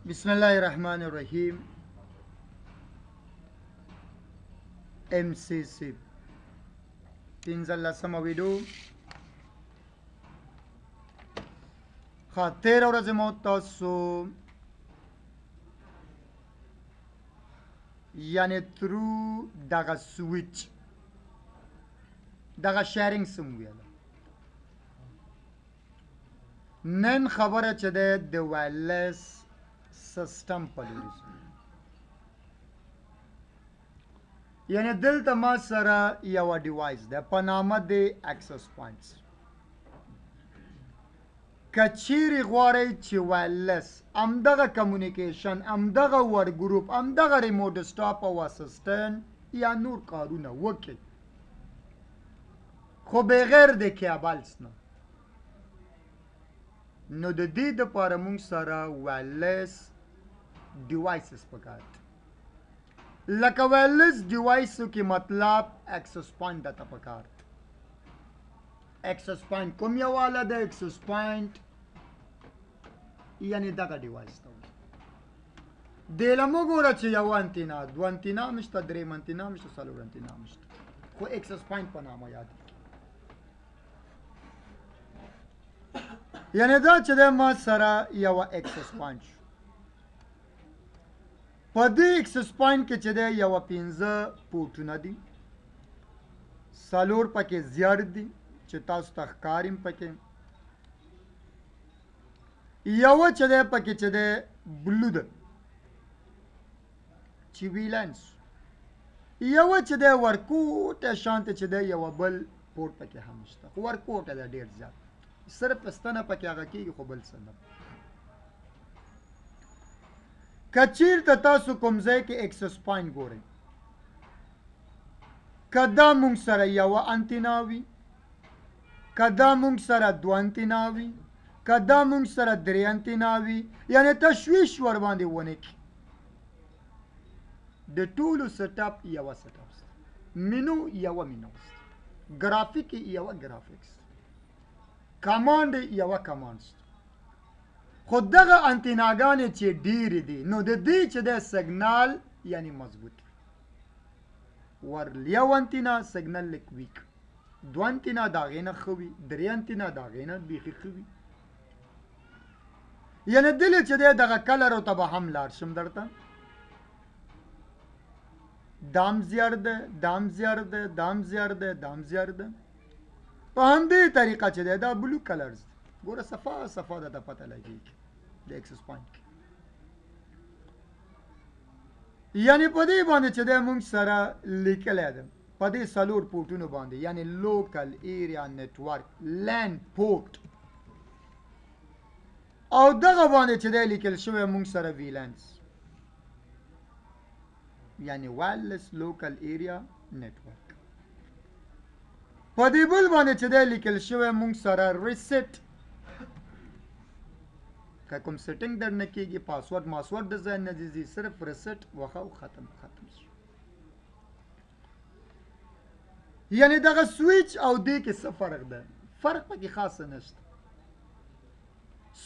بسم الله الرحمن الرحیم. ام سی سی 15مه ویډیو. ښه، تېره ورځ مو تاسو یعنی through دغه سویچ دغه sharing سم ویله. نن خبره چې ده د wireless system په لوري، یعنی دلته ما سره یوه device ده په نامه د access points. که چیرې غواړئ چې wireless همدغه communication، همدغه workgroup، همدغه remote desktop او assistant یا نور کارونه وکړئ، خو بغیر د cables نه، نو د دې دپاره موږ سره wireless devices پکار دي. لکه wireless device کې مطلب access point درته پکار دی. access point کوم یو آله ده؟ access point یعنی دغه device ته وایي. دې له مو ګوره چې یو انتینا، دوه انتینا هم شته، دریم انتینا هم شته، څلور انتینا هم شته، خو access point په نامه یادېږي. یعنی دا چې دی ما سره یوه access point شو. په دې access point کې چې دی یوه 5 پورټونه دي، 4 پکې زیړ دي چې تاسو ته ښکاریم پکې، یوه چې دی پکې چې دی blue ده چې VLANs، یوه چې دی ورکوټه شانته چې دی یوه بل port پکې هم شته، خو ورکوټه ده ډېر زیات، صرف ستنه پکې هغه کېږي خو بل څه نه. که چیرته تاسو کوم ځای کې access point ګورئ، که دا مونږ سره یوه انتینا وي، که دا مونږ سره دوه انتینا وي، که دا مونږ سره درې انتینا وي، یعنی تشویش ور باندې ونه کړي، د ټولو setup یوه setup سته، مینو یوه مینو سته، ګرافیک یوه ګرافیک سته، command یوه command سته. خو دغه انتیناګانې چې ډېرې دي، نو د دې چې دی سیګنال یعنی مضبوط وي. ور یو انتینا سیګنال لږ weak، دوه انتینا د هغې نه ښه وي، درې انتینا د هغې نه بیخي ښه وي. یعنی دلې چې دی دغه colour ته به هم لاړ شم درته، دام زیړ دی، دام زیړ دی، دام زیړ دی، دام زیړ دی. په همدې طریقه چې دی دا blue colours دی. ګوره صفا صفا درته پته لګېږي د access point کې. یعنی په دې باندې چې دی موږ سره لیکلی دی په دې 4 پورټونو باندې، یعنی local area network LAN port، او دغه باندې چې دی لیکل شوی موږ سره VLANs، یعنی wireless local area network. په دې بل باندې چې دی لیکل شوی موږ سره reset، که کوم setting در نه کېږي، password ماسورډ د ځای نه ځي، صرف reset وخه او ختم ختم شو. یعنی دغه سویچ او دې کې څه فرق ده؟ فرق پکې خاصه نشته.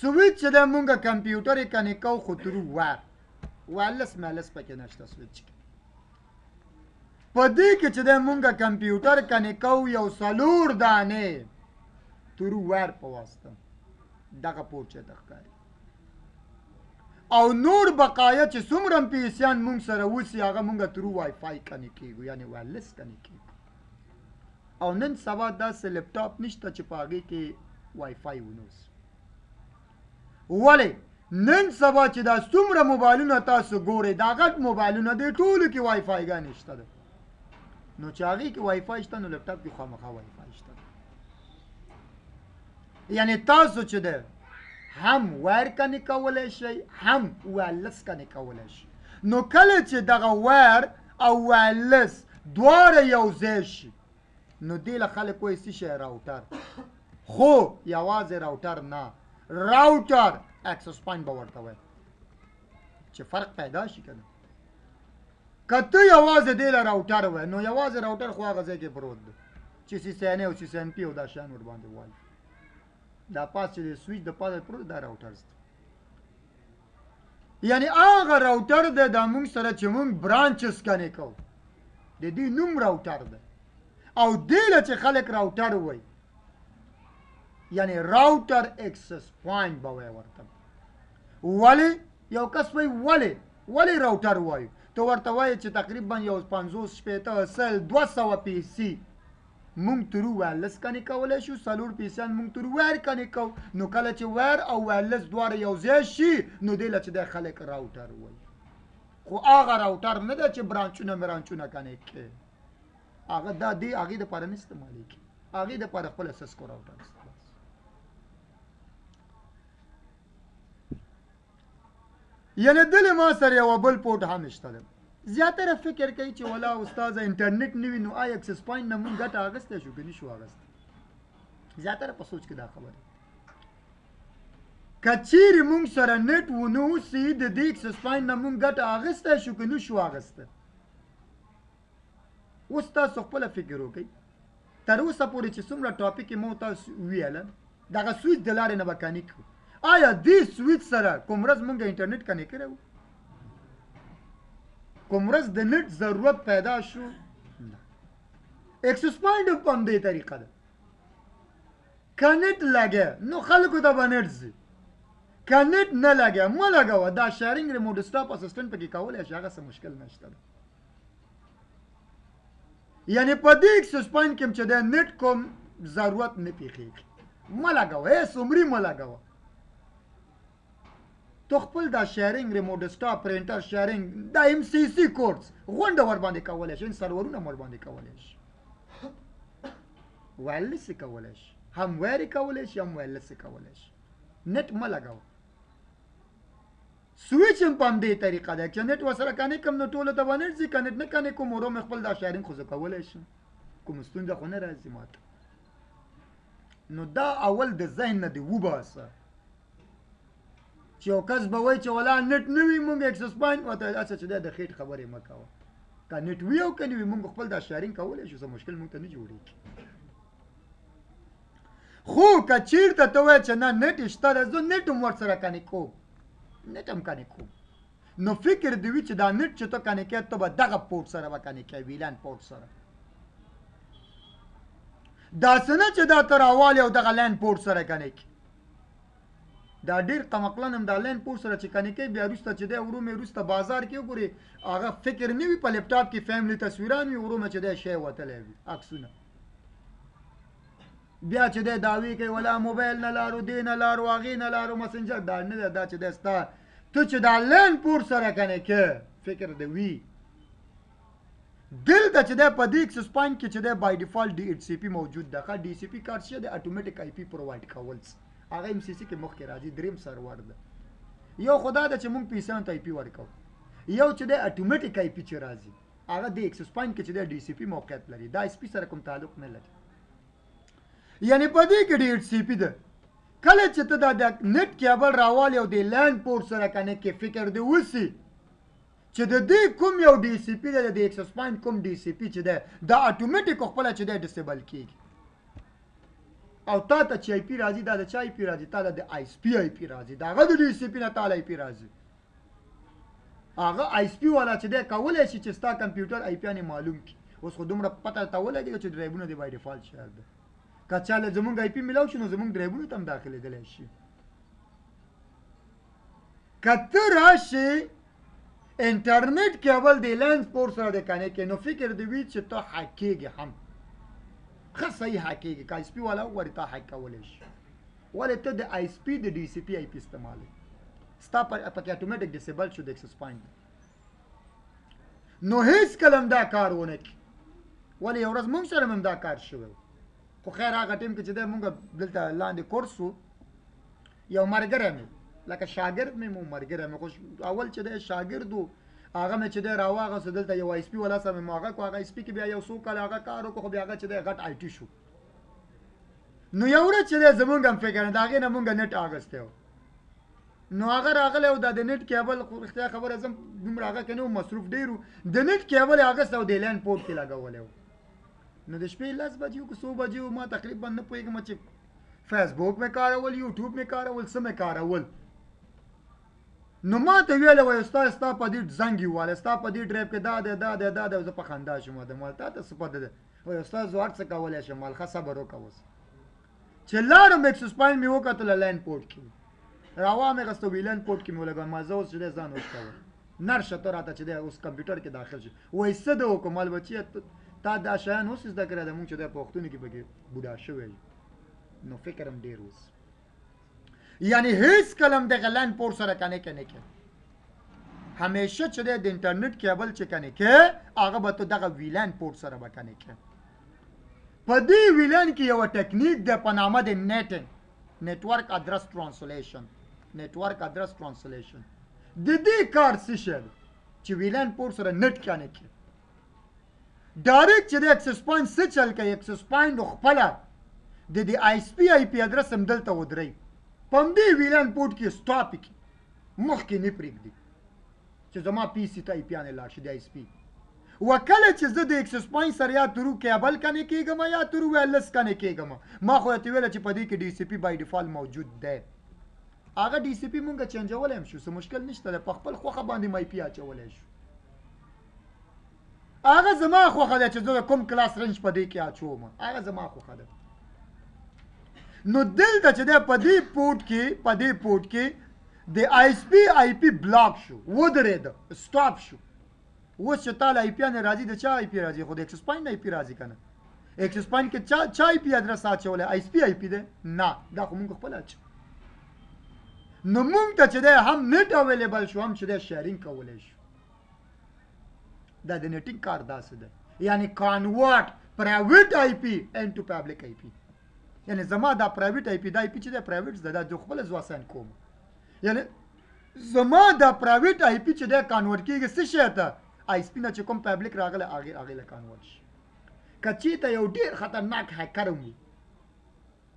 سویچ چې دی مونږ کمپیوټر یې connect کوو، خو through wire، wireless میلس پکې نشته سویچ کې. په دې کې چې دی مونږ کمپیوټر connect کوو یو 4 دانې through wire په واسطه دغه port چې ته ښکاري، او نور بقایا چې څومره هم پیسیان مونږ سره وسي هغه مونږ through WiFi connect کېږو، یعنی wireless connect کېږو. او نن سبا داسې لپټاپ نشته چې په هغې کې وای فای ونه اوسي. ولې نن سبا چې دا څومره موبایلونه تاسو ګورئ، دا غټ موبایلونه دې ټولو کې وای فای ګانې شته ده، نو چې هغې کې وای فای شته نو لپټاپ کې خامخا وای فای شته. یعنی تاسو چې ده هم wire connect کولی شئ، هم wireless connect کولی شئ. نو کله چې دغه wire او wireless دواړه یو ځای شي، نو دې له خلک وایي څه شی router، خو یوازې router نه، router access point به ورته وایي چې فرق پیدا شي که نه. که ته یوازې دې له router وایې، نو یوازې router خو هغه ځای کې پروت دی چې CCNA او CCNP او دا شیان ورباندې وایي. دا پاس چې د سویچ د پاسه پروت دا routers دی. یعنی هغه router دی دا مونږ سره چې مونږ branches connect کوو، د دې نوم router دی. او دې له چې خلک router وایي، یعنی router access point به وایي ورته. ولې یو کس وایي ولې ولې router وایو؟ ته ورته وایې چې تقریبا یو 50 60 100 200 پیسې مونږ through wireless connect کولی شو، 4 پیسان مونږ through wire connect کوو. نو کله چې wire او wireless دواړه یو ځای شي نو دې له چې دی خلک router وایي. خو هغه router نه ده چې branch ونه مرانچونه connect کوي، هغه دا دی هغې دپاره نه استعمالېږي، هغې دپاره خپله Cisco router استعمال. یعنی دلې ما سره یوه بل port هم شته دی. زیاتره فکر کوي چې ولا استاد انټرنیټ نه وي نو آی access point نه مونږ ګټه اخیستی شو که نه شو اخیستی. زیاتره په سوچ کې دا خبره، که چیرې مونږ سره net ونه اوسي د دې access point نه مونږ ګټه اخیستی شو که نه شو اخیستی. اوس تاسو خپله فکر وکړئ، تر اوسه پورې چې څومره topic مو تاسو ویله دغه سویچ د لارې نه به connect کړو. آیا دې سویچ سره کوم ورځ مونږ انټرنیټ connect کړی وو؟ کوم ورځ د net ضرورت پیدا شو؟ نه. access point هم په همدې طریقه ده، که net لګې نو خلکو ته به net ځي، که net نه لګې مه لګوه. دا sharing remote desktop assistant پکې کولی شي، هغه څه مشکل نشته ده. یعنی په دې access point کې هم چې دی net کوم ضرورت نه پېښېږي، مه لګوه، هېڅ عمري مه لګوه. تو خپل دا sharing remote desktop printer sharing دا MCC course غونډه ور باندې کولی شي، سرورونه ور باندې کولی شي، wireless یې کولی شي، هم wire یې کولی شي هم wireless یې کولی شي. net مه لګوه. سویچ هم په همدې طریقه دی، چې net ورسره connect کړم نو ټولو ته به net ځي، که net نه connect کوم ورو مې خپل دا sharing خو زه کولی شم، کوم ستونزه خو نه راځي ماته. نو دا اول د ذهن نه دې وباسه چې یو کس به وایي چې ولا net نه وي مونږ access point ورته هسې چې دی د خېټ خبرې مه کوه. که net وي او که نه وي مونږ خپل دا sharing کولی شو، څه مشکل مونږ ته نه جوړېږي. خو که چېرته ته وایې چې نه net شته ده، زه net هم ورسره connect کوم، net هم connect کوم، نو فکر دې وي چې دا net چې ته connect کوې ته به دغه port سره به connect کوې، VLAN port سره. داسې نه چې دا ته راوالې او دغه LAN port سره connect کړې. دا ډېر قمقلن هم دا LAN port سره چې connect کوي، بیا وروسته چې دی ورو مې وروسته بازار کې وګورې هغه فکر نه وي، په لپټاپ کې family تصویران وي، ورو مې چې دی شی وتلی وي عکسونه. بیا چې دی دعوې کوي ولا موبایل نه لارو، دې نه لارو، هغې نه لارو، مسنجر دا نه دی. دا چې دی ستا ته چې دا LAN port سره connect کوې فکر دی وي. دلته چې دی په دې access point کې چې دی by default DHCP موجود ده. ښه DHCP کار څه دی؟ automatic IP provide کول، هغه MCC کې مخکې راځي، دریم سرور ده. یو خو دا ده چې مونږ پیسانو ته IP ورکوو، یو چې دی automatic IP چې راځي هغه د access point کې چې دی DHCP موقعیت لري، دا IP سره کوم تعلق نه لري. یعنی په دې کې DHCP ده. کله چې ته دا د net cable راوالې او د LAN port سره connect کې فکر دې وسي چې د دې کوم یو DHCP دی، د access point کوم DHCP چې دی دا اتوماتیک خپله چې دی disable کېږي، او تا ته چې IP راځي دا د چا IP راځي؟ تا ته د ISP IP راځي، د هغه د DHCP نه تا له IP راځي. هغه ISP والا چې دی کولی شي چې ستا کمپیوټر IP یانې معلوم کړي. اوس خو دومره پته ته ولګېده چې ډرایوونه دې by default share دی، که چا له زمونږ IP میلاو شي نو زمونږ ډرایوونو ته هم داخلېدلی شي. که ته راشې انټرنیټ cable د LAN port سره د connect کړې نو فکر دې وي چې ته hack کېږې هم، ښه صحیح hack کېږې. که ISP والا وغواړي تا hack کولی شي، ولې ته د ISP د DHCP IP استعمالوې، ستا پکې automatic disable شو د access point. نو هېڅکله هم دا کار ونه کړي. ولې یو ورځ مونږ سره هم دا کار شوی و، خو خیر هغه ټیم کې چې دی مونږ دلته لاندې کورس و، یو ملګری مې لکه شاګرد مې مو ملګری مې، خو اول چې دی شاګرد و، هغه مې چې دی راواغست دلته یو ISP والا سره مې مو هغه کړو، هغه ISP کې بیا یو څو کاله هغه کار وکړو، خو بیا هغه چې دی غټ IT شو. نو یو ورځ چې دی زمونږ هم فکر نه، د هغې نه مونږ net اخیستی و، نو هغه راغلی و دا د net cable، خو رښتیا خبره زه دومره هغه کې نه و، مصروف ډېر و، د net cable یې اخیستی او د LAN port کې لګولی و. نو د شپې 10 بجې که څو بجې و، ما تقریبا نه پوهېږم چې فیسبوک مې کارول، یوټیوب مې کارول، څه مې کارول. نو ما ته ویل وای استاد ستا په دې زنګ وواله، ستا په دې ډرایو کې دا دی دا دی دا دی. زه په خندا شوم، د مال تا ته څه پته ده؟ وای استاد زه هر څه کولی شم، مال ښه صبر وکړه. اوس چې لاړم access point مې وکتله LAN port کې راوامې غسته، VLAN port کې مې ولګول. ما زه اوس چې دی ځان وشکول، نر شه ته راته چې دی اوس کمپیوټر کې داخل شي. وای څه د وکړم؟ مال بچیه تا دا شیان اوس زده کړی دی، مونږ چې دی په وختونو کې پکې بوډا شوی، نو فکر هم ډېر اوس. یعنی هیڅ کله هم دغه LAN port سره connect نه کې، همیشه چې دی د انټرنیټ cable چې connect کې هغه به ته دغه VLAN port سره به connect کې. په دې VLAN کې یوه تکنیک ده په نامه د NATing، network address translation. network address translation د دې کار څه شی دی؟ چې VLAN port سره NAT connect کې direct چې د access point څه چل کوي، access point خپله د دې ISP IP address هم دلته ودروي، په همدې VLAN port کې stop کړي، مخکې نه پرېږدي چې زما PC ته IP یانې لاړ شي د ISP. و کله چې زه د access point سره یا through cable connect کېږم یا through wireless connect کېږم، ما خو ورته ویله چې په دې کې DHCP by default موجود دی. هغه DHCP مونږ change ولی هم شو، څه مشکل نشته دی، په خپل خوښه باندې ما IP اچولی شو. هغه زما خوښه ده چې زه د کوم class range په دې کې اچوم، هغه زما خوښه ده. نو دلته چې دی په دې port کې، په دې port کې د ISP IP block شو، ودرېده، stop شو. اوس چې تا له IP نه راځي، د چا IP راځي؟ خو د access point نه IP راځي که نه؟ access point کې چا IP address اچولی؟ ISP IP دی؟ نه، دا خو مونږ خپله اچو. نو مونږ ته چې دی هم NAT available شو، هم چې دی sharing کولی شو. دا د NATing کار داسې دی، یعنی convert private IP into public IP. یعنی زما دا private IP، دا IP چې دی private ده، دا زه خپله زه assign کوم. یعنی زما دا private IP چې دی convert کېږي څه شی ته؟ ISP نه چې کوم public راغلی هغې له convert شي. که چېرته یو ډېر خطرناک هکر هم وي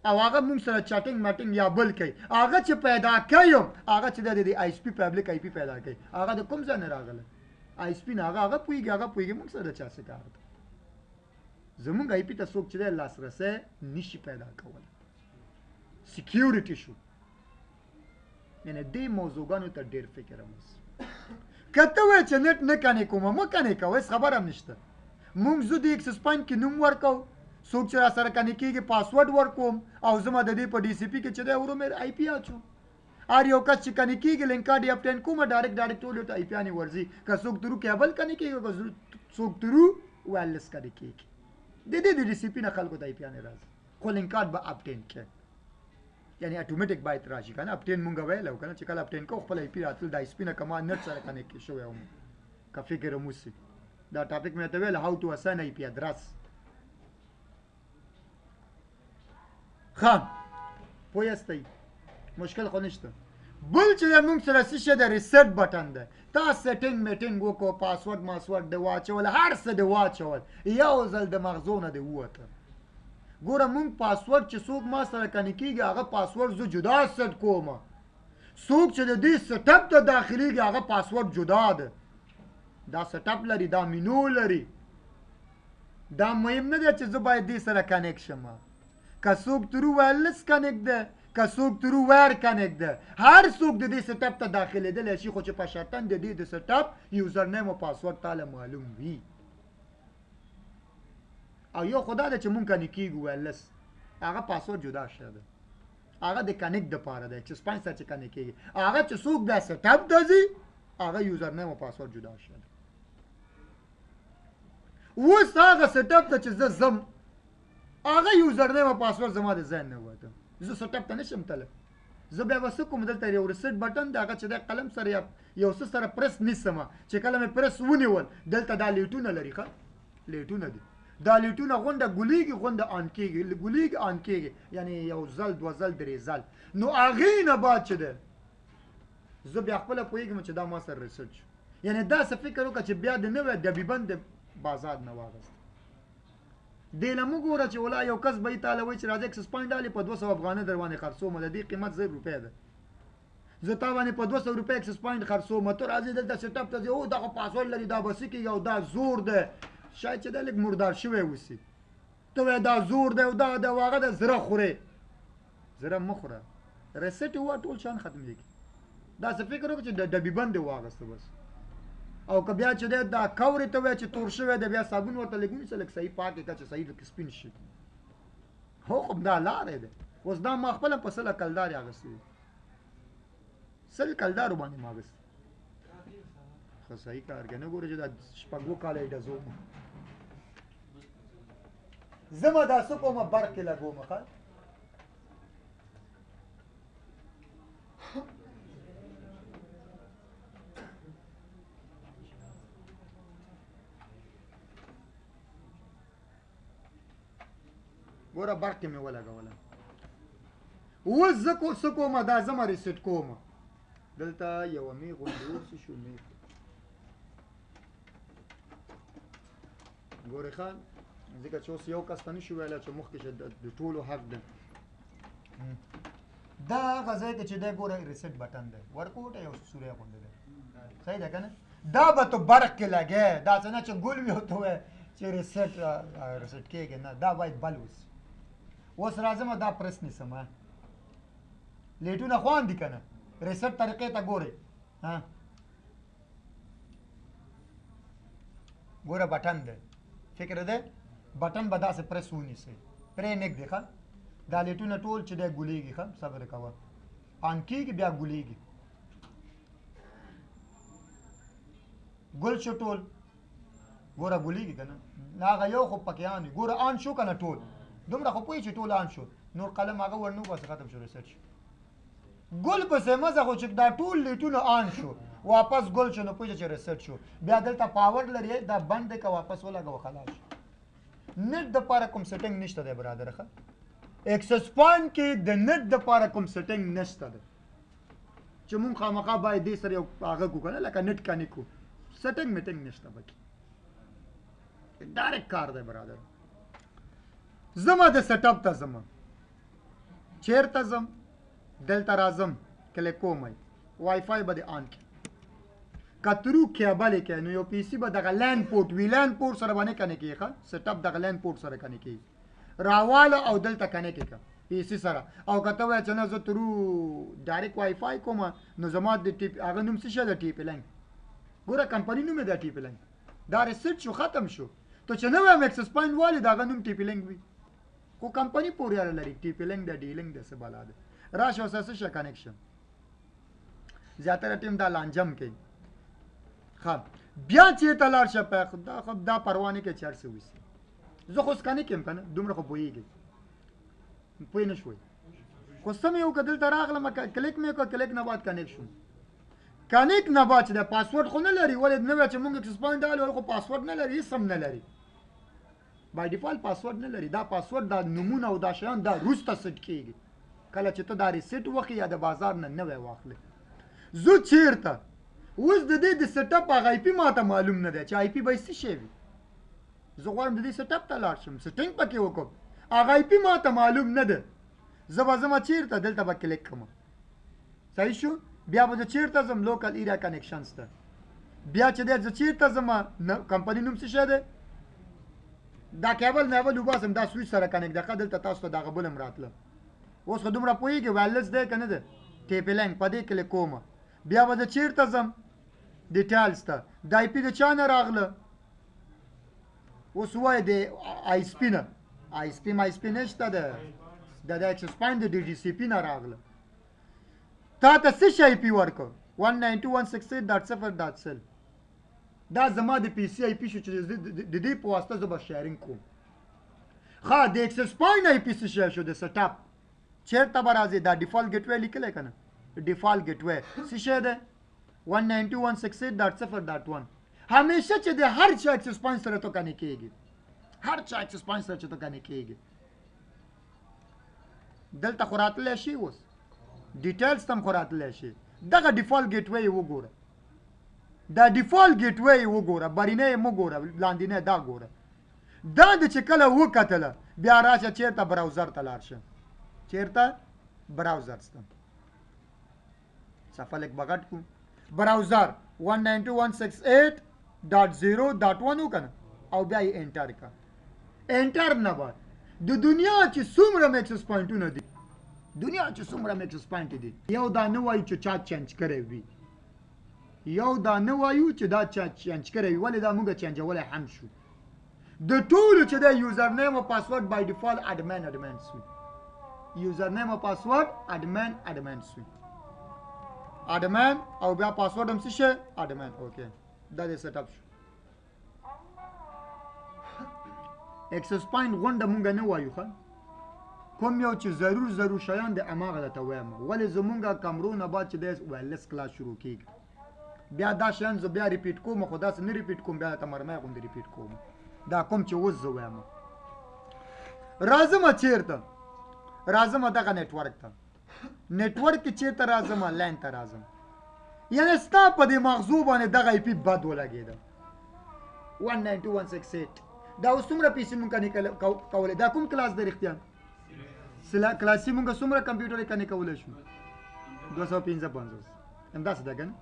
او هغه مونږ سره chatting مټینګ یا بل کوي، هغه چې پیدا کوي هغه چې دی د ISP public IP پیدا کوي، هغه د کوم ځای نه راغلی؟ ISP نه. هغه هغه پوهېږي، هغه پوهېږي مونږ سره د چا څه کار دی. زمونږ IP ته څوک چې دی لاسرسی نشي پیدا کولی، security شو. یعنی دې موضوعګانو ته ډېر فکر هم وسي. که ته وایې چې NAT نه connect کوم، مه connect کوه، هېڅ خبره هم نشته. مونږ زه د access point کې نوم ورکوو، څوک چې را سره connect کېږي پاسورډ ورکوم، او زما د دې په DHCP کې چې دی ورو مې IP اچوم. هر یو کس چې connect کېږي link card یې obtain کوم، direct direct ټولو ته IP یانې ورځي. که څوک through cable connect کېږي، که څوک through wireless connect کېږي، د دې د DHCP نه خلکو ته IP یانې راځي، خو link card به obtain کړي. یعنی اتوماتیک باید راشي که نه. obtain مونږ ویلی که نه چې کله obtain کوو خپل IP راتلل د ISP نه، که ما NAT سره connect شوی وم، که فکر هم وسي. دا topic مې ته ویل how to assign IP address. ښه پوه یاستئ؟ مشکل خو نشته. بل چې دی مونږ سره څه شی دی؟ reset button دی. تا setting میټینګ وکړو، پاسورډ ماسورډ دی واچول، هر څه دی واچول، یو ځل د مغزو نه دی ووته. ګوره مونږ پاسورډ چې څوک ما سره connect کېږي هغه پاسورډ زه جدا سیټ کوم، څوک چې د دې setup ته داخلېږي هغه پاسورډ جدا دی. دا setup لري، دا مینو لري، دا مهم نه دی چې زه باید دې سره connect شم. که څوک through wireless connect دی، که څوک through wire connect دی، هر څوک د دې setup ته داخلېدلی شي، خو چې په شرطن د دې د setup username او پاسورډ تاله معلوم وي. او یو خو دا ده چې مونږ connect کېږو wireless، هغه پاسورډ جدا شی دی، هغه د connect دپاره دی چې سپاین سره چې connect کېږي، هغه چې څوک بیا setup ته ځي هغه username او پاسورډ جدا شی دی. اوس هغه setup ته چې زه ځم هغه username او پاسورډ زما د ذهن نه ووته، زه setup ته نشم تللی. زه بیا به څه کوم؟ دلته یو reset button دی، هغه چې دی قلم سره یا یو څه سره پرس نیسم، چې کله مې پرس ونیول دلته دا light ونه لري، ښه light ونه دي، دا light ونه غونډه ګلیږي، غونډه on کېږي، ګلیږي on کېږي، یعنی یو ځل دوه ځل درې ځل. نو هغې نه بعد چې دی زه بیا خپله پوهېږم چې دا ما سره reset شو. یعنی داسې فکر وکړه چې بیا د نوی ډبي بند بازار نه واغست. دې له مه ګوره چې ولا یو کس به یې تاله وایي چې راځه access point ډالې په 200 افغانۍ در باندې خرڅوم، د دې قیمت 1000 روپۍ ده، زه تا باندې په 200 روپۍ access point خرڅوم، ته راځې دلته setup ته ځې، او دا خو پاسورډ لري، دا به څه کېږي او دا زور دی، شاید چې دا لږ مردار شوی اوسي، ته وایې دا زور دی او دا دی او هغه دی، زره خورې، زره مه خوره، reset ووهه، ټول شیان ختمېږي. داسې فکر وکړه چې د ډبي بند دې واغسته بس. او که بیا چې دی دا کورې ته وایي چې تور شوی دی، بیا صابون ورته لږ ونیسه، لږ صحیح پاک یې کړه چې صحیح لږ سپین شي. هو خو دا لارې دی. اوس دا ما خپله په 100 کلدارې اخیستې دي، 100 کلدارو باندې ما اخیستې. ښه صحیح کار کوي، نه ګورې چې دا 6 کاله یې ډزوم. زه به دا څه کومه برق کې لګوم. ښه ګوره برق کې مې ولګوله. اوس زه څه کومه، دا زه ریسیټ کوم. دلته یوه مې غوندې اوس شو مېخ. ګورې ښه، ځکه چې اوس یو کس ته نشو ویلی چې مخکې چې د ټولو حق دی. دا هغه ځای کې چې دی ګوره ریسیټ بټن دی، ورکوټه یو سوری غوندې دی، صحیح ده که نه؟ دا به ته برق کې لګې، دا څه نه چې ګل وي او ته وایې چې ریسیټ کېږي، نه، دا باید بل اوسي. اوس راځم دا پرس نیسم، لیټونه خوان دي که نه؟ ریسیټ طریقې ته ګورې، ها ګوره بټن دی، فکر دی بټن به داسې پرس ونیسې، پرې نږدې. ښه دا لیټونه ټول چې دی ګلېږي. ښه صبر کوه، آن کېږي بیا ګلېږي. ګل شو ټول، ګوره ګلېږي که نه؟ هغه یو خو پکې آن وي. ګوره آن شو که نه ټول؟ دومره خو پوه چې ټول آن شو، نور قلم هغه ور نه وباسه، ختم شو، ریسیټ شو. ګل پسې مه ځه، خو چې دا ټول لیټونه آن شو واپس ګل شو، نو پوه چې ریسیټ شو. بیا دلته پاور لري، دا بند دی که واپس ولګوه خلاص شو. نت دپاره کوم سیټینګ نشته دی برادر. ښه اکسس پوینټ کې د نت دپاره کوم سیټینګ نشته دی چې مونږ خامخا باید دې سره یو هغه کړو که نه، لکه نت کنې کړو، سیټینګ میټینګ نشته پکې، ډایرکټ کار دی برادر. زما د سیټ اپ ته ځم، چېرته ځم؟ دلته راځم، کلیک کوم، وای فای به دې آن کړي. که ترو کیبل یې کړې نو یو پی سي به دغه لین پورټ وي، لین پورټ سره به نه کنې کېږي. ښه سیټ اپ دغه لین پورټ سره کنې کېږي، راواله او دلته کنې کړه پی سي سره. او که ته وایې چې نه زه ترو ډایرکټ وای فای کوم، نو زما د ټي پي هغه نوم څه شی دی؟ ټي پي لینک. ګوره کمپني نوم یې دی ټي پي لینک. دا ریسیټ شو، ختم شو. ته چې نه وایم اکسس پوینټ والي د هغه نوم ټي پي لینک وي، خو کمپني پورې اړه لري. ټي پي لینک دی، ډي لینک دی، څه بلا دی. راشه اوس څه شی کنکشن، زیاتره ټیم دا لانجم کوي. ښه بیا چېرته لاړ شه په دا خو دا پروا نه کوي چې هر څه وسي. زه خو اوس کنې کېم که نه، دومره خو پوهېږي، پوه نه شوئ. خو څه مې وکړه، دلته راغلم، کلیک مې وکړ، کلیک نه بعد کنیک شوم. کنیک نه بعد چې د پاسورډ خو نه لري، ولې نه وایي چې مونږ اکسس پوینټ ډالو، خو پاسورډ نه لري، هېڅ هم نه لري. بای ډیفالت پاسورډ نه لري. دا پاسورډ، دا نومونه او دا شیان دا وروسته سیټ کېږي کله چې ته دا ریسیټ وخې یا د بازار نه نوی واخلې. زه چېرته اوس د دې د سیټ اپ هغه آی پي ماته معلوم نه دی چې آی پي به یې څه شی وي. زه غواړم د دې سیټ اپ ته لاړ شم، سیټینګ پکې وکړم، هغه آی پي ماته معلوم نه دی. زه به ځم چېرته، دلته به کلیک کړم، صحیح شو. بیا به زه چېرته ځم، لوکل ایریا کنکشنز ته. بیا چې دی زه چېرته ځم، کمپني نوم څه شی دی، دا کیبل میبل وباسم، دا سویچ سره کنیکټ ده. ښه دلته تاسو ته دغه بل هم راتله. اوس خو دومره پوهېږي وایرلس دی که نه دی، ټیپي لینک په دې کلیک کوم. بیا به زه چېرته ځم، ډیټیلز ته. د آی پي د چا نه راغله؟ اوس ووایه د آی اس پي نه. آی اس پي ما اس پي نشته ده، د اکسس پوینټ د ډي ډي سي پي نه راغله. تا ته څه شي آی پي ورکړ؟ 192.168.0.0. دا زما د پی سی آی پي شو چې د دې په واسطه زه به شیرینګ کوم. ښه د اکسس پوینټ آی پي څه شی شو؟ د سیټ اپ چېرته به راځي؟ دا ډیفالت ګیټوی لیکلی که نه؟ ډیفالت ګیټوی څه شی دی؟ 192.168.0.1. همیشه چې د هر چا اکسس پوینټ سره ته کنې کېږي، هر چا اکسس پوینټ سره چې ته کنې کېږي، دلته خو راتلی شي. اوس ډیټیلز ته هم خو راتلی شي. دغه ډیفالت ګیټوی یې وګوره، دا ډیفالت ګیټوی یې وګوره، برینه یې مه ګوره، لاندینی دا ګوره. دا د چې کله وکتله بیا راشه چېرته براوزر ته لاړ شه، چېرته براوزر ته، صفحه لږ به غټ کړو. براوزر 192.168.0.1 وکړه او بیا یې انټر کړه. انټر نه بعد د دنیا چې څومره هم اکسس پوینټونه دي دنیا چې څومره اکسس پوینټ دي، یو دا نه وایو چې چا چینج کړی وي، یو دا نه وایو چې دا چا چینج کړی وي، ولې دا موږ چینجولی هم شو. د ټولو چې دی user name او password by default admin admin سوي، user name او password admin admin سوي، admin او بیا پاسورډ هم څه شی admin. okay دا دې set up شو. access point غونډه مونږ نه وایو، ښه کوم یو چې ضرور ضرور شیان د هماغه درته وایم، ولې زمونږ کمرو نه بعد چې دی wireless class شروع کېږي، بیا دا شیان زه بیا repeat کوم، خو داسې نه repeat کوم، بیا درته مرمۍ غوندې repeat کوم، دا کوم چې اوس زه وایم. راځم چېرته؟ راځم دغه network ته. network کې چېرته راځم؟ LAN ته راځم. یعنې ستا په دې مغزو باندې دغه IP بد ولګېده، 192.168. دا اوس څومره پیسې مونږ connect کولی؟ دا کوم کلاس دی رښتیا؟ class C مونږ څومره کمپیوټر connect کولی شو؟ 255. همداسې ده که نه؟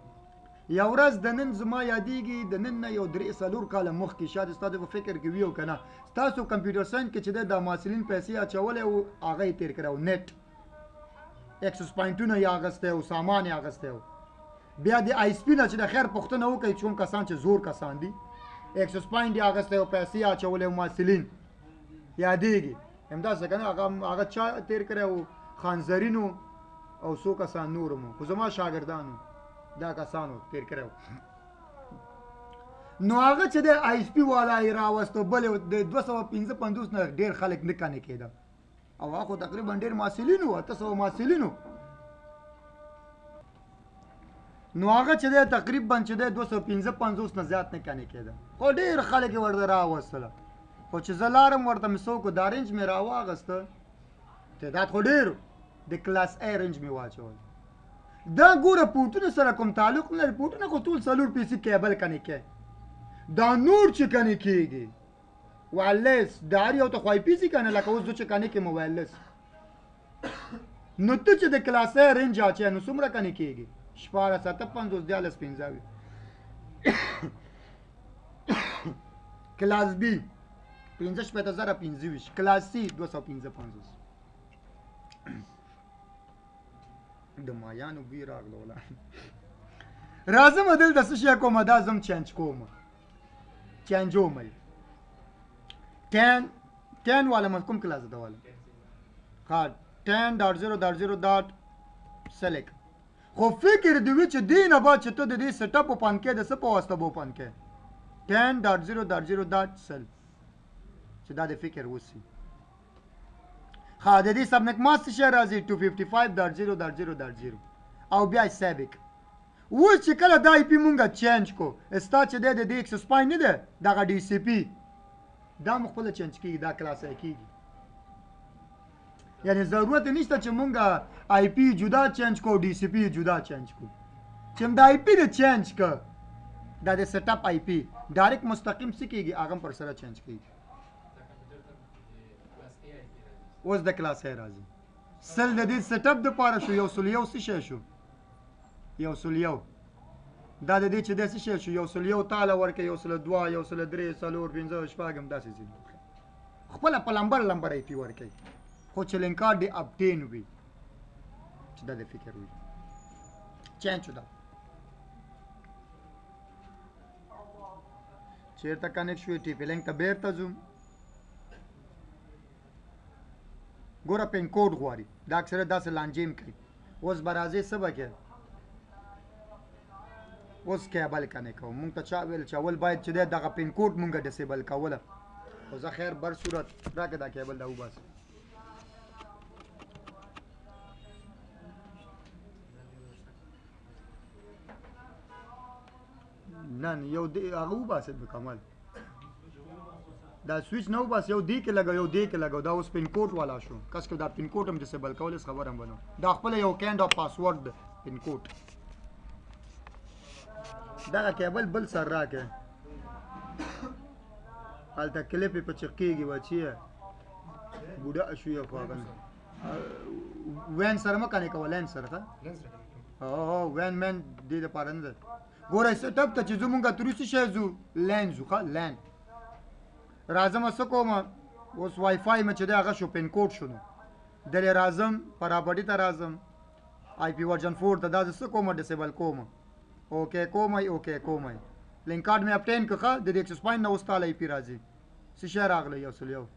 یو ورځ د نن زما یادېږي، د نن نه یو 3-4 کاله مخکې، شاید ستا په فکر کې وي او که نه، ستاسو computer science کې چې دی دا محصلین پیسې اچولی و، هغه یې تېر کړی و، net access پوینټونه یې اخیستی و، سامان یې اخیستی و. بیا د ISP نه چې د خیر پوښتنه وکړي چې کوم کسان چې زور کسان دي، access point یې اخیستی و، پیسې یې اچولی و، محصلین یادېږي همداسې که نه؟ هغه چا تېر کړی و؟ خانزرینو او څو کسان نور مو، خو زما شاګردانو دا کسانو تېر کړی و. نو هغه چې د ISP والا یې راوستو، بل د 255 نه ډېر خلک نه connect کېده، او هغه خو تقریبا ډېر محصلین وو، 800 محصلین وو. نو هغه چې دی تقریبا چې دی 255 نه زیات نه connect کېده، خو ډېر خلک یې ورته راوستله. خو چې زه لاړم ورته مې څوک دا range مې راواغسته، تعداد خو ډېر و، د class A range مې واچول. دا ګوره پورټونو سره کوم تعلق نه لري، پورټونه خو ټول 4 پیسې cable connect کوي، دا نور چې connect کېږي wireless د هر یو ته خو IP ځي که نه، لکه اوس زه چې connect یم wireless، نو ته چې د class A range اچوې نو څومره connect کېږي؟ 16 7 50 13 5. class B 65025، class C 255. د مایانو بوی راغله ولا. راځم دلته څه شی کومه، دا زم change کوم، چینجوم یې. 10 والا مې کوم کلاس ده والا؟ ها 10.0.0. select. خو فکر دې وي چې دې نه بعد چې ته د دې set up open کې د څه په واسطه به open کې؟ 10.0.0. سل، چې دا د فکر وسی. ښه د دې subnet mask څه شی راځي؟ 255.0.0.0 او بیا سابق. اوس چې کله دا IP مونږه change کو، ستا چې دی د دې access point نه دی دغه DHCP، دا مو خپله change کېږي، دا class کېږي. یعنی ضرورت نشته چې مونږه IP جدا change کو، DHCP جدا change کو. چې دا IP دې change که، دا د set up IP direct مستقیم څه کېږي، هغه هم پر سره change کېږي. اوس د class A راځي. سل د دې set up دپاره شو، 101 څه شی شو؟ 101. دا د دې چې دی څه شی شو؟ 101 تاله ورکړه، 102، 103، 4، 5، 6 همداسې ځي. خپله په لمبر لمبر IP ورکوي، خو چې link card دې obtain وي، چې دا د فکر وي. change شو. دا چېرته connect شوې؟ TP-Link ته بېرته ځو. ګوره pin code غواړي، دا اکثره داسې لانجې هم کوي. اوس به راځې څه به کوې؟ اوس cable connect کوو. مونږ ته چا ویل چې اول باید چې دی دغه pin code مونږ disable کوله، خو زه خیر بر صورت راکړه دا کیبل دا وباسه. نه نه، یو دی هغه وباسه مکمل، دا سویچ نه وباسه، یو دی کې لګو، یو دی کې لګو. دا اوس pin code والا شو، کس کې دا pin code هم disable کول هېڅ خبره هم ونه. دا خپله یو kind of password دی pin code. دغه کیبل بل سر راکړه، هلته کلپ یې په چق کېږي بچیه، بوډا شو یې خو هغه نه. WAN سره مه connect کوه، LAN سره. ښه هو WAN مین دې دپاره نه ده. ګوره set up ته چې ځو مونږ تر څه شی ځو؟ LAN ځو. ښه LAN راځم څه کوم اوس؟ وای فای مې چې دی هغه شو، pin code شو. نو دلې راځم property ته راځم، IP version 4 ته دا زه څه کوم، disable کوم، okay کوم، okay کوم. link card مې obtain کړه، د دې access point نه اوس تاله IP راځي. څه شی راغلی؟ 101.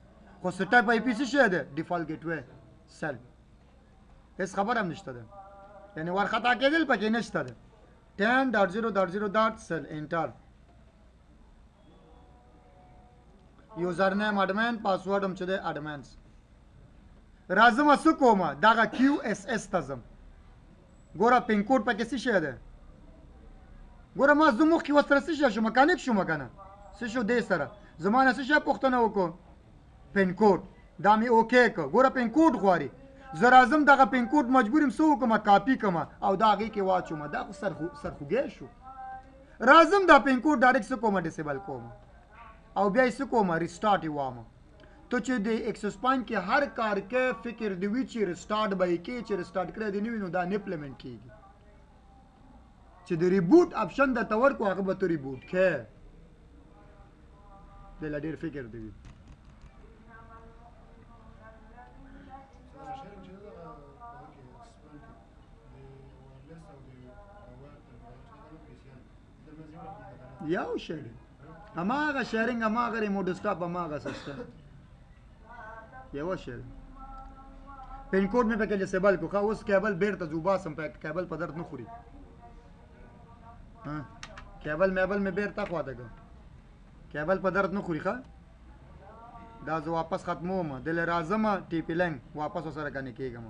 خو setup IP څه شی ده؟ default gateway self. هیڅ خبره هم نشته ده، یعنې ورخطا کېدل پکې نشته ده. 10.0.0 self enter، username admin، password هم چې دی admins. راځم څه کوم، دغه QSS ته ځم. ګوره pin code پکې څه شی دی؟ ګوره ما زه مخکې ورسره څه شی شوم، connect شوم که نه؟ څه شو دې سره زما نه څه شی پوښتنه وکړو؟ pin code. دا مې okay کړ. ګوره pin code غواړي، زه راځم دغه pin code مجبور یم څه وکړم، کاپي کړم او دا هغې کې واچوم. دا خو سرخوږی شو. راځم دا pin code direct څه کوم، disable کوم او بیا یې څه کوم، restart یې وامه. ته چې د access point کې هر کار کې فکر دی وي چې restart به یې کې، چې restart کړی دی نه وي نو دا نه implement کېږي. چې د reboot option درته ورکړو هغه به ته reboot کې، دې له ډېر فکر دی وي. یو شی دی، هماغه sharing، هماغه remote desktop، هماغه سیستم، یو شی دی. pin code مې پکې disable کړو. ښه اوس کیبل بیرته ځو باسم، کیبل په درد نه خوري. ها کیبل میبل مې بیرته خواته کړ، کیبل په درد نه خوري. ښه دا زه واپس ختموم، دله راځم TP-Link واپس ورسره connect کېږم.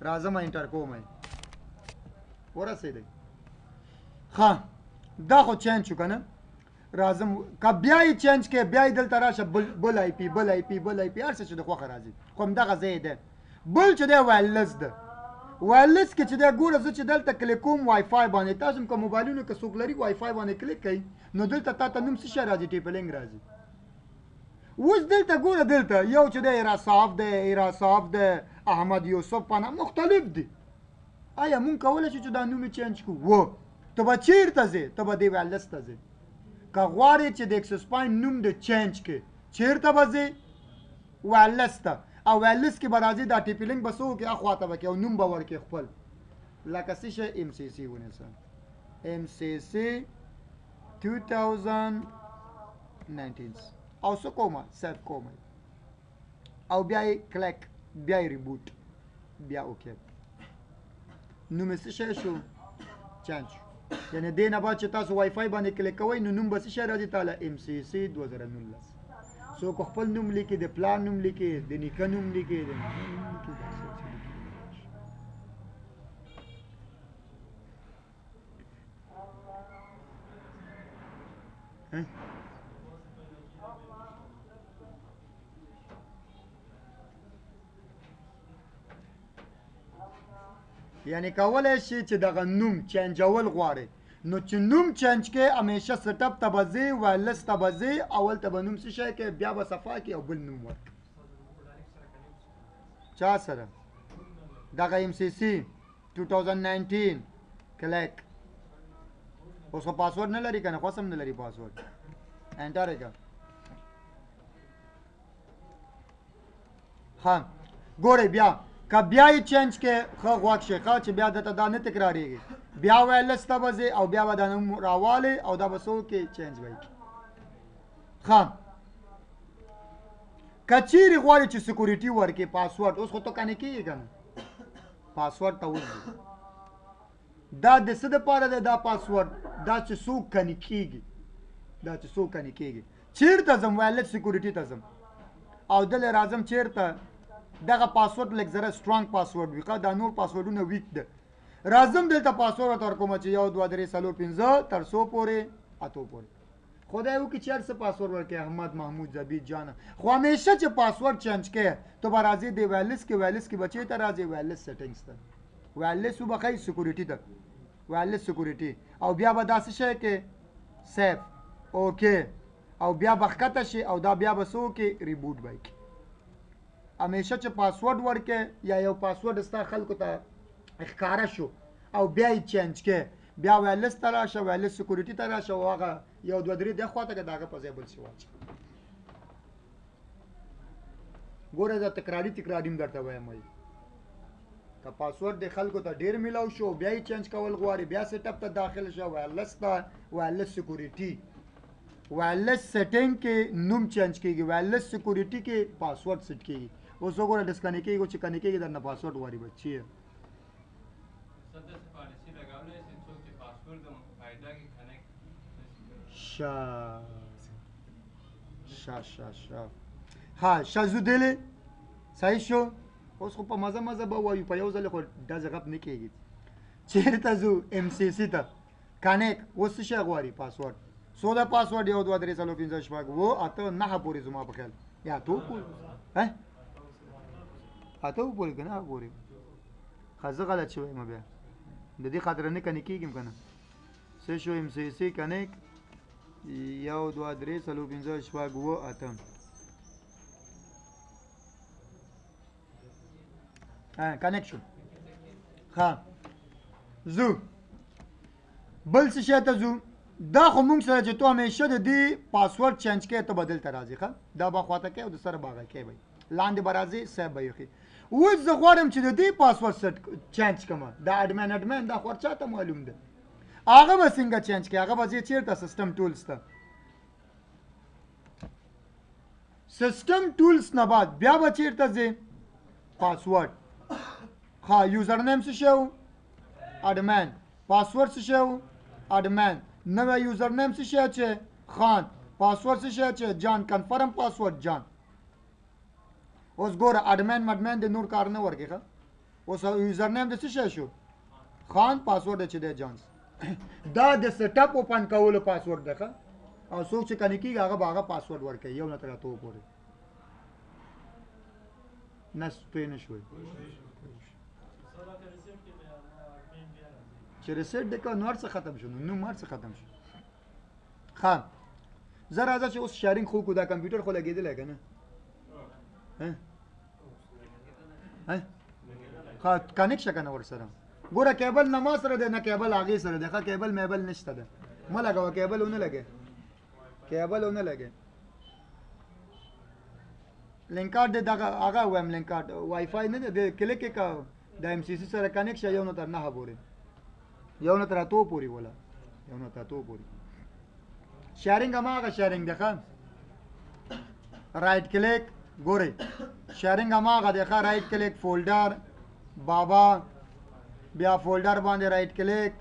راځم enter کوم، ورسېدی. ښه دا خو change شو که نه؟ راځم که بیا یې change کړې، بیا یې دلته راشه، بل IP، بل IP، بل IP، هر څه چې د خوښه راځي، خو همدغه ځای دی. بل چې دی wireless ده. wireless کې چې دی ګوره، زه چې دلته کلیک کوم وای فای باندې، تاسو هم که موبایلونو که څوک لري وای فای باندې کلیک کوئ، نو دلته تا ته نوم څه شی راځي؟ TP-Link راځي. اوس دلته ګوره، دلته یو چې دی ایراساف دی، ایراساف دی، احمد یوسف په نام مختلف دي. آیا مونږ کولی شو چې دا نوم یې change کړو؟ و ته به چېرته ځې؟ ته به دې wireless ته ځې. که غواړې چې د access point نوم دې change کړې، چېرته به ځې؟ wireless ته. او wireless کې به راځې، دا TP-Link به څه وکړې؟ اخوا ته به کړې او نوم به ورکړې خپل، لکه څه شی؟ MCC ونیسه، MCC 2019. او څه کومه؟ save کومه او بیا یې کلیک، بیا یې reboot، بیا okay. نوم یې څه شی شو؟ change شو. یعنې دې نه بعد چې تاسو وای فای باندې کلیک کوئ نو نوم به څه شی راځي تاله؟ MCC 2019. څوک خپل نوم لیکي، د پلار نوم لیکي، د نیکه نوم لیکي، د ماما نوم لیکي، دا څه څه لیکي. یعنی کولی شي چې دغه نوم چینجول غواړي، نو چې نوم change کې همیشه setup ته به ځې، wireless ته به ځې، اول ته به نوم څه شی کې، بیا به صفا کې او بل نوم ورکړي. چا سره؟ دغه MCC 2019 کلیک. اوس خو پاسورډ نه لري که نه؟ خو اوس هم نه لري password. enter یې کړه. ښه ګورئ بیا که بیا یې change کې، ښه غوږ شئ، ښه چې بیا درته دا نه تکرارېږي. بیا wireless ته به ځې او بیا به دا نوم راوالې او دا به څه وکړې؟ change به یې کړې. ښه که چیرې غواړې چې security ورکړې پاسورډ، اوس خو ته connect کېږې که نه؟ پاسورډ ته وځي. دا د څه دپاره دی دا پاسورډ؟ دا چې څوک connect کېږي، دا چې څوک connect کېږي. چیرته ځم؟ wireless security ته ځم او دلته راځم چیرته؟ دغه پاسورډ لږ ذره strong password وي، ښه دا نور پاسورډونه weak ده. راځم دلته پاسورډ ورته ورکوم چې 1 2 3 4 5 تر څو پورې؟ اتو پورې. خدای وکړي چې هر څه پاسورډ ورکړي، احمد محمود زبید جان. خو همیشه چې password change کړې ته به راځې د wireless کې، wireless کې به چېرته راځې؟ wireless settings ته. wireless وبخښئ security ته، wireless security. او بیا به دا څه شی کې؟ save okay. او بیا به ښکته شي او دا بیا به څه وکړي؟ reboot به یې کړي. همیشه چې پاسورډ ورکې یا یو پاسورډ ستا خلکو ته ښکاره شو او بیا یې change کړې، بیا wireless ته راشه، wireless security ته راشه، او هغه یو دوه درې دی خواته که د هغه په ځای بل څه واچوه. ګوره دا تکراري تکراري هم درته وایم، که پاسورډ د خلکو ته ډیر میلاو شو بیا یې change کول غواړي، بیا setup ته داخل شه، wireless ته، wireless security، wireless setting کې نوم change کیږي، wireless security کې password set کیږي. اوس وګوره disconnect کیږي، چې connect کیږي درنه پاسورډ غواړي بچیه. شا شا شا شا ها شازو دیلې صحیح شو. اوس خو په مزه مزه به وایو، په یو ځل خو ډزې غپ نه کېږي. چېرته ځو؟ MCC ته connect. اوس څه شی غواړي؟ پاسورډ. څو ده پاسورډ؟ 1 2 3 4 5 6 7 8 9 پورې زما په خیال، یا اتو پورې، اتو پورې که نهه پورې. ښه زه غلط شوی یم بیا، د دې خاطره نه connect کېږم که نه. څه شو؟ MCC connect 1 2 3 4 5 6 7 8. connect شو. ښه ځو بل څه شی ته ځو. دا خو مونږ سره چې تو همیشه د دې password change کوې ته به دلته راځې. ښه دا به خواته کوې او د سره به هغه کوې، به لاندې به راځې، صاحب به یې ښي. اوس زه غواړم چې د دې password set change کړم. دا admin admin دا خو هر چا ته معلوم دی، هغه به څنګه change کوې؟ هغه به ځې چېرته؟ system tools ته. system tools نه بعد بیا به چېرته ځې؟ پاسورډ. ښه username څه شی و؟ admin. password څه شی و؟ admin. نوی username څه شی چې؟ خان. پاسورډ څه شی چې؟ جان. confirm password جان. اوس ګوره admin مډمن د نور کار نه ورکې. ښه اوس username د څه شی شو؟ خان. پاسورډ چې دی جان. دا د setup open کولو پاسورډ دی. ښه او څوک چې connect کېږي هغه به هغه پاسورډ ورکوي، یو نه تر اتو پورې. نه پوه نه شوئ چې reset دې کړ نو هر څه ختم شو، نو نوم هر څه ختم شو. ښه زه راځه چې اوس sharing خو کو، دا کمپیوټر خو لګېدلی که نه؟ ښه connect شه که نه ورسره. ګوره کیبل نه ما سره دی نه کیبل هغې سره دی. ښه کیبل میبل نشته دی، مه لګوه کیبل ونه لګې، کیبل ونه لګې. link card دی دغه هغه وایم، link card WiFi نه دی، کلیک یې که د MCC سره connect شه، یو نه تر نهه پورې، یو نه تر اتو پورې، ولا یو نه تر اتو پورې. sharing هماغه sharing دی. ښه right click، ګورئ sharing هماغه دی. ښه right click folder بابا، بیا folder باندې right click،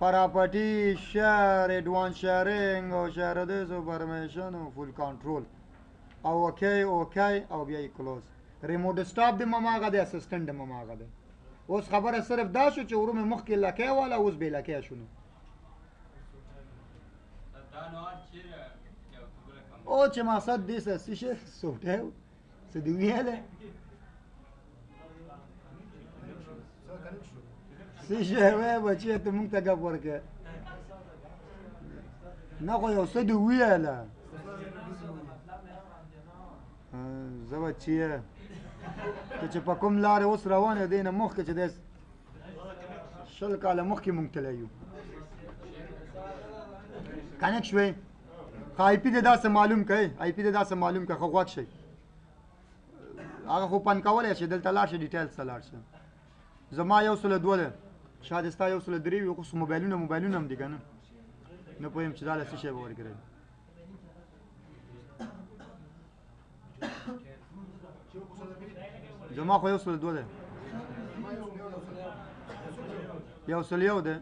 property، share، advance sharing او share this او permission او full control او okay okay او بیا یې close. remote desktop د هماغه دی، assistant د هماغه دی. اوس خبره صرف دا شو چې ورو مې مخکې لکۍ واله، اوس بې لکۍ شو. نو او چې مقصد دې څه څه شی سوټی څه دې ویلی څه شی وایې بچیه، ته موږ ته ګپ ورکړې نه خو یو څه دې وویله. زه بچیه ته چې په کوم لارې اوس روان یې، دې نه مخکې چې دی 20 کاله مخکې مونږ تللی یو. connect شوې؟ ښه IP دې داسې معلوم کړئ، IP دې داسې معلوم کړئ. ښه غوږ شئ، هغه خو open کولی شي، دلته لاړ شي details ته لاړ شي. زما 102 دی، شاید ستا 103 وي، خو موبایلونه موبایلونه هم دي که نه، نه پوهېږم چې دا له څه شی به ورکړی. زما خو 102 دی، 101 دی.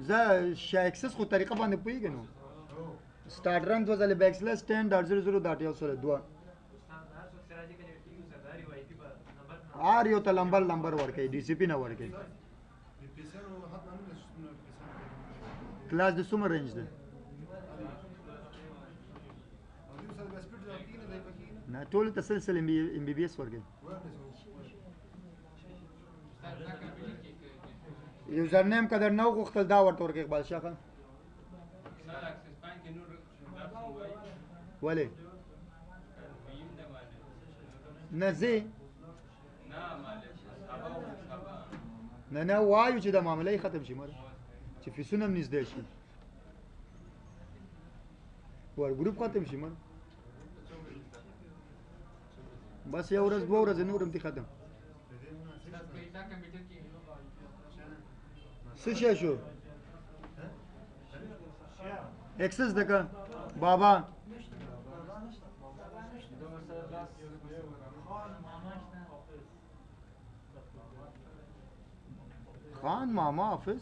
زه access خو طریقه باندې پوهېږم نو. start run 2 ځلې backslash 10.00.102. هر یو ته لمبر لمبر ورکوي، DHCP نه ورکوي. کلاس د څومره range دی؟ نه ټولو ته سل سل MBBS ورکوي. username که درنه وغوښتل دا ورته ورکړه اقبال شاه. ښه ولې نه ځې؟ نه نه وایو چې دا معامله یې ختم شي مره، چې فیسونه هم نږدې شي، ور ګروپ ختم شي مره. بس یو ورځ دوه ورځې نور هم دي ختم. څه شی شو؟ اکسس ده که بابا؟ خان ماما حافظ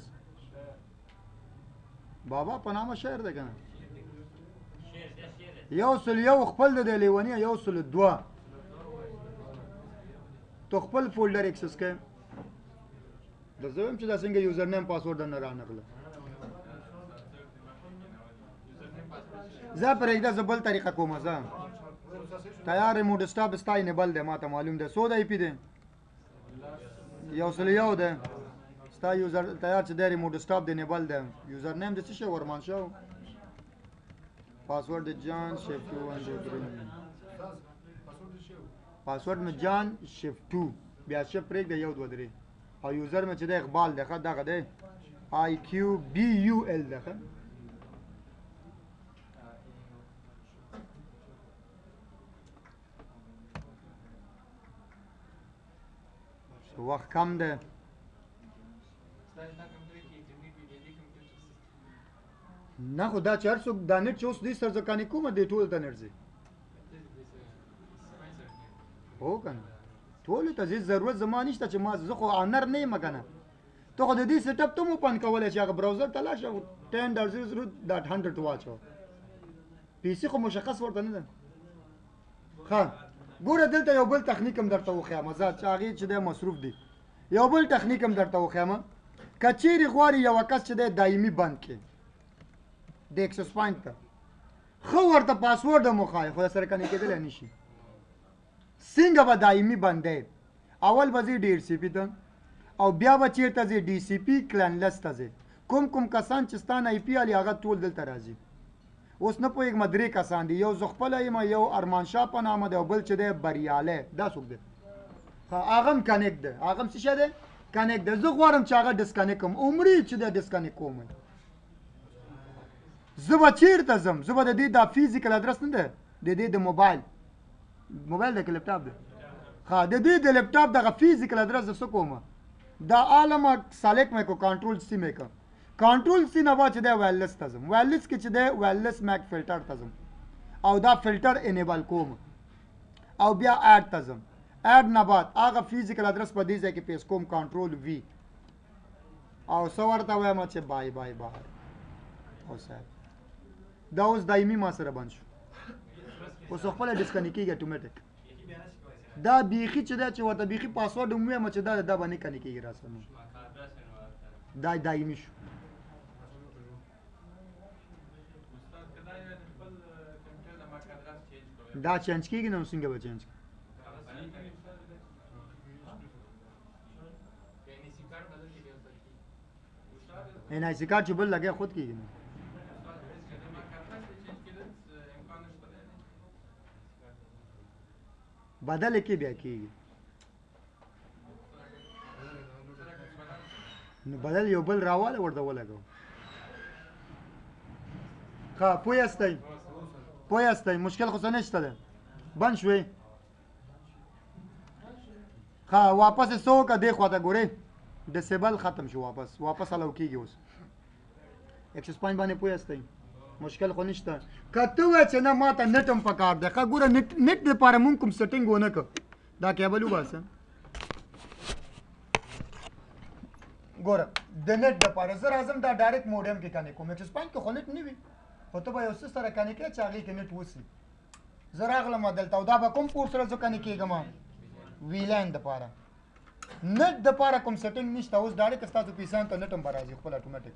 بابا په نامه شعر ده کنه. یو سل یو خپل د لیونی، یو سل دوه تو خپل فولډر اکسس کړه. د زه وایم چې دا څنګه یوزر نیم پاسورډ نه رانغله. زه پرېږده، زه بل طریقه کوم. زه تیار ریموټ سټاپ ستا انیبل دی، ما ته معلوم دی. څو د آی پي دی؟ یو سل یو دی ستا یوزر تیار چې دی ریموټ سټاپ دی انیبل دی. یوزر نیم د څه شی؟ ورمان شو. پاسورډ د جان شیف 2 1 2 3. پاسورډ مې جان شیف 2 بیا شیف پرېږده 1 2 3. او یوزر مې چې دی اقبال دی، ښه دغه دی آی کیو بی یو ال دی. ښه وخت کم دی. نه خو دا چې هر څوک دا نېټ چې اوس دوی سره زه کانې کومه دی ټولو ته نېټ ځي. هو که نه ټولو ته ځي، ضرورت زما نشته چې ما زه خو انر نه یم که نه. ته خو د دې سیټ اپ ته هم اوپن کولی شې، هغه براوزر ته لاړ شه 10.00.100 واچوه. پیسې خو مشخص ورته نه ده. ښه ګوره دلته یو بل تخنیک هم درته وښیم، زه چې هغې چې دی مصروف دی، یو بل تخنیک هم درته وښیم. که چیرې غواړي یوه کس چې دی دایمي بند کړي د اکسس پوینټ ته، ښه ورته پاسورډ هم وښایي، خو سره کنې کېدلی نه شي. څنګه به دایمي بندی؟ اول به ځې ډي سی پي ته، او بیا به چېرته ځې؟ ډي سی پي کلنلس ته ځې. کوم کوم کسان چې ستا نه آی پي الي هغه ټول دلته راځي. اوس نه پوهېږم درې کسان دي، یو زه خپله یم، یو ارمان شاه په نامه دی، او بل چې دی بریالی، دا څوک دی؟ هغه هم کنیکټ دی. هغه هم څه شی دی؟ کنیکټ دی. زه غواړم چې هغه ډسکنیکټ کړم، عمري چې دی ډسکنیکټ کوم. زه به چېرته ځم؟ زه به د دې دا فزیکل ادرس نه دی، د دې د موبایل، موبایل دی که لپټاپ دی؟ ښه د دې د لپټاپ دغه فزیکل ادرس زه څه کوم؟ دا عالمه سلیکټ مې کو، کنټرول سی مې کو، کنټرول سی نه بعد چې دی وایرلس ته ځم، وایرلس کې چې دی وایرلس میک فلټر ته ځم، او دا فلټر انیبل کوم، او بیا اډ ته ځم. اډ نه بعد هغه فزیکل ادرس په دې ځای کې پیس کوم، کنټرول وی، او څه ورته وایم چې بای بای بای. او صاحب دا اوس دایمي ما سره بند شو، اوس خپله ډسکنیکټ کېږي اتوماتیک. دا بیخي چې دی چې ورته بیخي پاسورډ هم ووایم چې دا دا به نه کنې کېږي راسره، نو دا دایمي شو. دا چینج کېږي نو څنګه به چینج کېږي؟ این آی سی کارت چې بل لګیا خود کېږي نو. بدل کې بیا کېږي نو، بدل یو بل راواله ورته ولګو. ښه پوه یاستئ؟ پوه یاستئ؟ مشکل خو څه نشته دی؟ بند شوې؟ ښه واپس یې څه وکړه؟ دې خوا ته ګورئ، ډسیبل ختم شو، واپس واپس الاو کېږي اوس. اکسس پوینټ باندې پوه یاستئ؟ مشکل خو نشته. که ته وایې چې نه ما ته نټ هم پکار دی، ښه ګوره نټ دپاره مونږ کوم سیټینګ ونه کړ، دا کیبل وباسه. ګوره د نټ دپاره زه راځم دا ډایرکټ موډم کې کنې کوم. اکسس پوینټ کې خو نټ نه وي، خو ته به یو څه سره کنې کړې چې هغې کې نټ وسي. زه راغلم دلته، او دا به کوم پورټ سره زه کنې کېږم؟ ویلان دپاره. نټ دپاره کوم سیټینګ نشته، اوس ډایرکټ ستاسو پیسان ته نټ هم به راځي خپل اتوماتیک،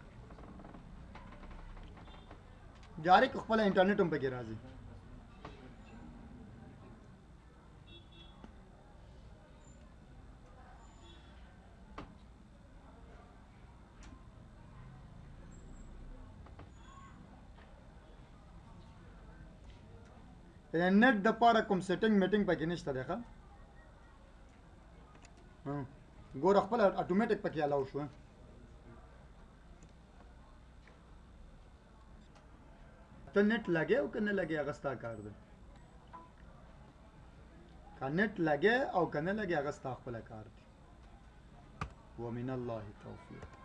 ډایرکټ خپل انټرنیټ هم پکې راځي. نت د پاره کوم سیټینګ میټینګ پکې نشته دی. ښه ګوره خپل اتوماتیک پکې الاو شو. ته نت لګې او که نه لګې هغه ستا کار دی. که نت لګې او که نه لګې هغه ستا خپله کار دی. ومن الله توفیق.